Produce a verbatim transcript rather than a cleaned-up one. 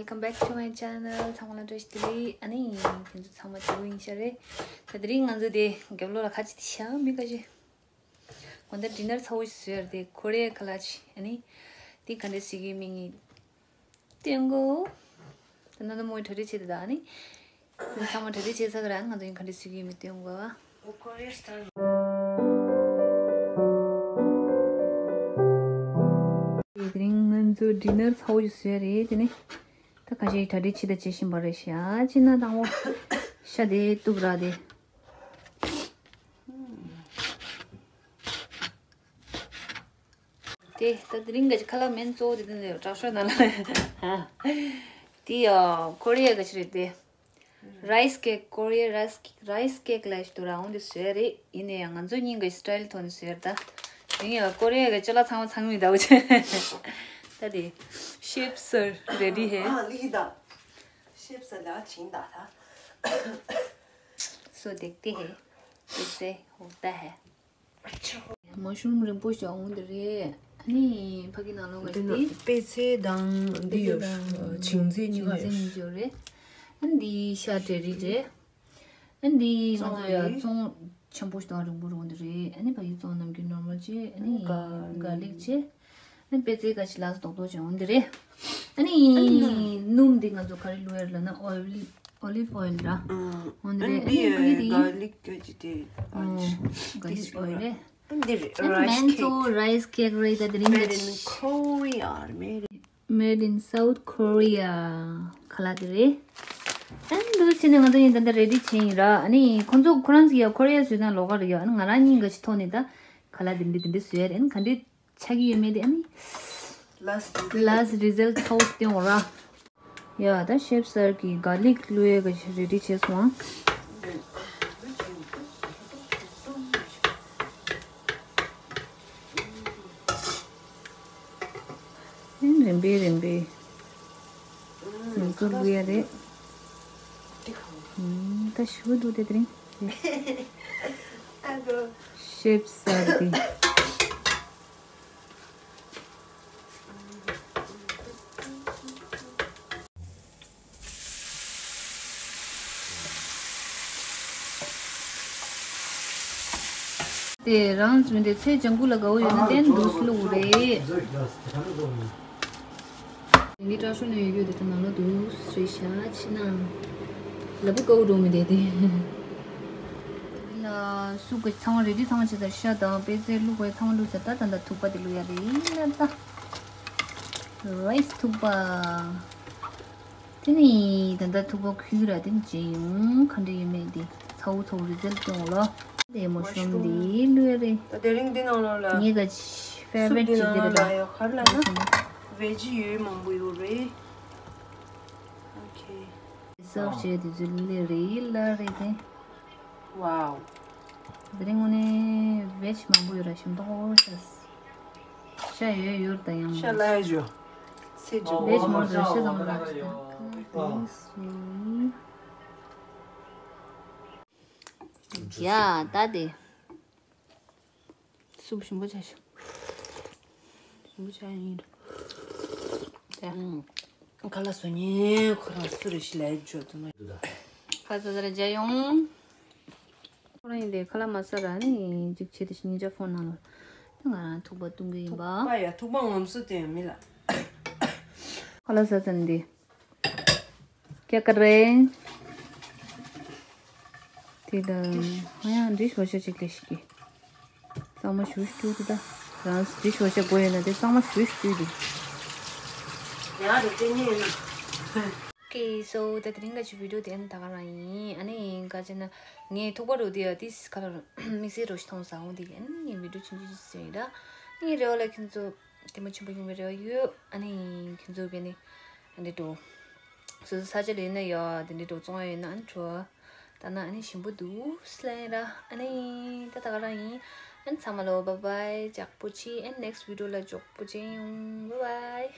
Welcome back to my channel. ཚང་མ་ལ་བཀྲ་ཤིས་བདེ་ལེགས། ཨ་ནི་ཁྱེད་ཚོ་ཚང་མ་སྐྱིད་པོ་ཡིན་ཤག་རེད། ད་དེ་རིང་ང་ཚོ་དེ་རྒྱབ་ལོགས་ལ་ཁ་ཅིག་དེ་ཤ་མི་ཁ་ཅིག་གོ་ད་ཌི་ནར་ཚ་བོ་ཞིག་བཟོས་ཡ་རེད། དེ་ཀོ་རི་ཡ་ཁ་ལག་ཅིག་ཨ་ནི་དེ་ག་འདྲ་བཟོས་ཀྱི་ཡོད་མེད་ངས་སྟོན་གོ། ད་ནང་དུ་མོའི་གྲ་སྒྲིག་བྱེད་དེ་ད་ཨ་ནི་ཚང་མ་གྲ་སྒྲིག་བྱས་ཚར་གི་ར། ཨ་ནི་ང་ཚོ་ཡིན་ག་འདྲ་བཟོས་ཀྱི་ཡོད་མེད་སྟོན་གོ་ཨ། དེ་རིང་ང་ཚོ་ཌི་ནར་ཚ་བོ་ཞིག་བཟོས་ཡ་རེད། དེ་ནི་ད་ཁ་ཤས་གྲ་སྒྲིག་བྱེད་ད་བྱེད་བཞིན་པ་རེད་ཤག་ཅི་ན་དང་པོ་ཤ་དེ་གཏུབ་ར་དེ། དེ་ད་དེ་རིང་ག་ཅི་ཁ་ལག་མེན་གཙོ་བོ་དེ་དེ་འདྲ་དྲག་ཤོས་ནང་ལ། དེ་ཡ་ཀོ་རི་ཡ་ག་ཅི་རེད་དེ། རའིས་ཀེག་ཀོ་རི་ཡ་རའིས་རའིས་ཀེག་ལབ་ཞིག་འདུག་ར། འོང་དེ་བཟོས་རེད། ཡིན་ནའི་ཡང་ང་ཚོ་གཉིས་ཀྱི་སི་ཊལ་ཐོག་ནས་བཟོས་རེད་ད། དེ་ཡང་ཀོ་རི་ཡ་གི་ཅ་ལག་ཚང་མ་ཚང་མི་འདྲ་བོ་བྱས། ད་དེ་ཤེབ་སར་རེ་ཌི་ཧེ། हाँ लिखी था। शेफ सलाह छीन था था। सो देखते हैं कैसे होता है। མ་ཤུ་རུམ་རིང་པོ་ཞིག་འོང་དེ་རེད། ཨ་ནི་ཕ་གི་ནང་ལོགས་ཀ་དེ་ནི་པད་ཚལ་དང་འདི་ཡོད། བྱིངས་རྩེ་གཉིས་ཀ་ཡོད། ཨ་ནི་འདི་ཤ་དྲེ་རི་རེད། ཨ་ནི་འདི་ང་ཚོ་ཡ་བཙོང་ཆེན་པོ་ཞིག་དང་རིང་པོ་རུང་དེ་རེད། ཨ་ནི་ཕ་གི་བཙོང་ནམ་རྒྱུན་ནོར་མལ་བྱས། ཨ་ནི་ག་ལིག་བྱས། ཨ་ནི་པད་ཚལ་ཁ་ཤས་ལགས་སུ་རྡོག་རྡོག་བྱས་འོང་དེ་རེད། ཨ་ནི་སྣུམ་འདི་ང་ཚོ་ག་རེ་བླུགས་ཡ་རེད་ལབ་ན་ཨོ་ལི་ཨོ་ལིབ་ཨོ་ཡལ་ར། འོང་དེ་རེད། ཨ་ནི་ཕ་གི་དེ་ག་ལིག་ག་ཅི་དེ་ག་ལིག་ཨོ་ཡལ་རེད། འདི་རེད། ཨ་ནི་མེན་གཙོ་བོ་རའིས་ཀེག་རེད། ད་དེ་རིང་ག་Made in Korea. Made in South Korea. ཁ་ལག་དེ་རེད། ཨ་ནི་འདུག་སེ་བྱས་ནས་ང་ཚོ་ཡིན་ད་ལྟ་རེ་ཌི་བྱས་ཡིན་ར། ཨ་ནི་ཁོང་ཚོ་ཁོ་རང་ཚོ་ཡ་ཀོ་རི་ཡ་བཟོས་ན་ལོགས་ཀ་རེད་ཡ། ཨ་ནི་ང་རང་གཉིས་ཀ་ཅིག་ཐོག་ནས་ད་ཁ་ལག་དེ་འདྲ་དེ་འདྲ་བཟོས་ཡ་རེད། ཨ་ནི་ག་འདྲ་ཆགས་ཀྱི་ཡོད་མེད་དེ་ཨ་ནི་last result. Last result ཚ་བོ་སྟོན་འོང་ར། ཡ་ད་ཤེབ་སར་གྱི་ག་ལིག་བླུགས་ཡས་ཀྱི་རེ་ཌི་བྱས་སོང་ཨ། ཨེ་རིམ་པས་རིམ་པས་ང་ཚོ་བླུགས་ཡ་རེད། ད་ཞུ་འདུག་དེ་དེ་རིང་ཤེབ་སར་གྱི། དེ་རང་བཟོས་ཏེ་ཚལ་ལྗང་གུ་ལ་དགའ་བོ་ཡོད་ན་དེ་འདུག་སེ་བླུགས་རེད། འདི་དྲག་ཤོས་ནས་ཡོད་རྒྱུ་དེ་ཚོ་ནང་ལོགས་འདུག་རེད་ཤག་ཕྱི་ནང་ལ་བུ་དཀར་པོ་འགྲོ་མི་བསྡད་དེ། ལ་སུབ་ཀྱི་ཚང་མ་རེ་ཌི་ཚང་མ་བྱས་ཚར། ཤ་དང་པད་ཚལ་བླུགས་པའི་ཚང་མ་བླུགས་ཚར། ད་ད་ད་ཐུག་པ་དེ་བླུགས་ཡ་རེད་ལ། ད་རའིས་ཐུག་པ་དེ་ནི་ད་ད་ཐུག་པ་ཁུལ་ར་དེ་ནི་བྱས་ཡོང་ག་འདྲ་ཡོད་མེད་དེ་ཚ་བོ་ཚ་བོ་རི་ཛལ་སྟོན་ལོ། དེ་མོ་ཤོམ་དེ་བླུགས་ཡ་རེད། ད་དེ་རིང་འདི་ནང་ལོགས་ལ་ངའི་ག་ཕེ་ཝ་རི་ཊི་ཅིག་དེ་རེད་ད། ཡོད་ག་རེ་ལབ་ན་བེ་ཇི་ཡོད་མང་པོ་ཡོད་རེད། ཨོ་ཁེ། སོགས་བྱས་དུས་ཚོད་ལས་རེད་ལ་རེད་དེ། ཝའོ། དེ་རིང་དངོས་གནས་བེ་ཇི་མང་པོ་ཡོད་ར། ཞིམ་མདོག་ཤ་ཤ་ཡོད་ཡོད་ད་ཡང་ཤ་ལ་ཡ་ཞོ་ཚེ་ཇོ་བེ་ཇི་མང་པོ་ཡོད་ཤ་ཚང་མ་ལ་ཤ་ཡ་ད་དེ། སུབ་ཞིམ་པོ་ཆགས་ཤག་ཞིམ་པོ་ཆགས་ཡིན། ཁ་ལག་བཟོ་མཁན་ཁོ་རང་སུ་རེད་ཤི་ལས་བརྗོད་དུ་མ། ཁ་ལག་བཟོ་ཟེར་མཇལ་ཡོང་། ཁོ་རང་ཡིན་དེ་ཁ་ལག་མ་ཟ་ར་ནི་གཅིག་བྱེད་དེ་ཉིན་ཅག་ཕོན་ནང་ལ་ང་རང་ཐུག་པ་བཏུང་གི་ཡིན་པ། ཐུག་པ་ཡ་ཐུག་པ་ངོམ་སོ་དེ་མི་ལ། ཁ་ལག་ཟ་ཙམ་འདི། क्या कर रहे हैं? དེ་ལ་ང་ཡང་འདི་ཞོ་ཤ་ཅིག་ལས་ཤིག་གི་གཙང་མ་ཞུ་ཞུ་དེ་ད་རང་འདི་ཞོ་ཤ་དགོས་ཡོད་ན་དེ་གཙང་མ་ཞུ་ཞུ་དེ། ཡང་རུ་དེ་ཉིན་ཡིན་ན། Okay, so ད་དེ་རིང་ག་ཅི་བི་ཌི་ཡོ་དེ་ད་ག་རང་ཡིན། ཨ་ནི་ག་ཅི་ན་ངས་ཐུག་པ་རུ་དེ་ཡ་དེ་ཁ་ལ་དམིགས་བསལ་རུ་ཞིག་མཐོང་ས་འོང་དེ་གི་ཨ་ནི་ངས་བི་ཌི་ཡོ་ཆུང་ཆུང་ཞིག་བཟོས་ཡིན་ད། ངའི་རེ་བ་ལ་ཁྱེད་ཚོ་དེ་མོ་ཆེན་པོ་ཡོང་བའི་རེ་བ་ཡོད། ཨ་ནི་ཁྱེད་ཚོ་གི་ནི་འདི་འགྲོ་སོ་སོ་ས་ཆ་ལ་ཡིན་ན་ཡ་དེ་འདྲི་འགྲོ་བཙོང་ཡ་ཡོད་ན་ཨ་ནི་འགྲོ། ད་ན་ཨ་ནི་ཞིམ་པོ་འདུག་སླེ་ར། ཨ་ནི་ད་ད་ག་རང་ཡིན། ཨ་ནི་ཚང་མ་ལོ་bye bye ལྕགས་པོ་ཆེ། ཨ་ནི་next video ལ་ལྕོགས་པོ་ཆེ་ཡོང་bye bye།